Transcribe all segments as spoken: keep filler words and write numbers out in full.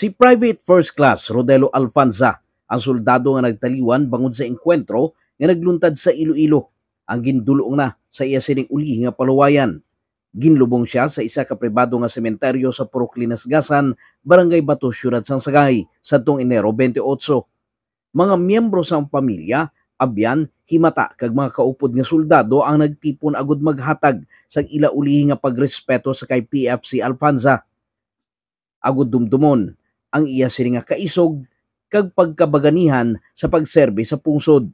Si Private First Class Rodelo Alfanza, ang soldado nga nagtaliwan bangod sa engkwentro nga nagluntad sa Iloilo, ang gindul-ong na sa iya sining ulihi nga paluwayan. Ginlubong sia sa isa ka pribado nga sementeryo sa Purok Linasgasan, Barangay Bato, Siyudad sang Sagay, sadtong Enero twenty-eight. Mga miyembro sang pamilya, abyan, himata kag mga kaupod nga soldado ang nagtipon agud maghatag sang ila ulihi nga pagrespeto sa kay P F C Alfanza, agud dumdumon ang iya sini nga kaisog kag pagkabaganihan sa pagserbi sa pungsod.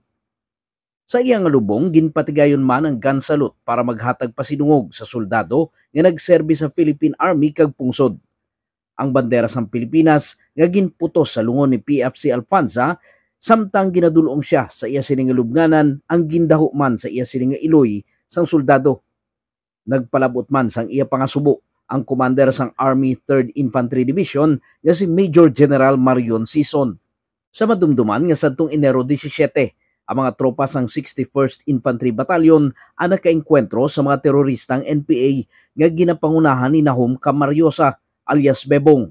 Sa iya nga lubong, ginpatigayon man ang gun salute para maghatag pasidungog sa soldado nga nagserbi sa Philippine Army kag pungsod. Ang bandera sang Pilipinas nga ginputos sa lungon ni P F C Alfanza, samtang ginadul-ong sia sa iya sini nga lubnganan, ang gindaho man sa iya sini nga iloy sang soldado. Nagpalab-ot man sang iya pangasubo ang commander sang Army Third Infantry Division nga si Major General Marion Sison. Sa madumduman nga sadtong Enero disisiete, ang mga tropa sang sixty-first Infantry Battalion ang nakaengkwentro sa mga teroristang N P A nga ginapangunahan ni Nahom Camariosa, alias Bebong.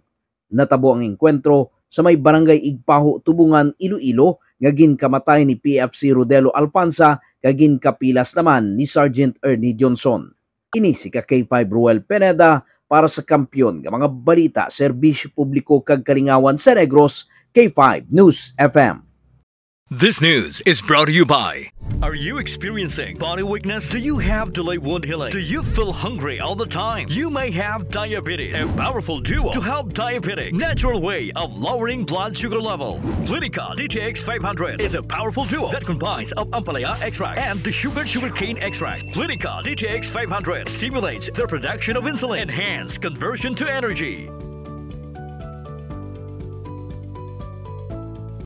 Natabo ang engkwentro sa may Barangay Igpaho, Tubungan, Iloilo, nga ginkamatay ni P F C Rodelo Alfanza kag ginkapilas naman ni Sergeant Ernie Johnson. Ini si ka K five Ruel Pineda para sa Kampiyon nga mga balita, serbisyo publiko kag kalingawan sa Negros, K five News F M. This news is brought to you by. Are you experiencing body weakness? Do you have delayed wound healing? Do you feel hungry all the time? You may have diabetes. A powerful duo to help diabetic natural way of lowering blood sugar level. Clinica D T X five hundred is a powerful duo that combines of ampalaya extract and the sugar sugarcane extract. Clinica D T X five hundred stimulates the production of insulin, enhance conversion to energy.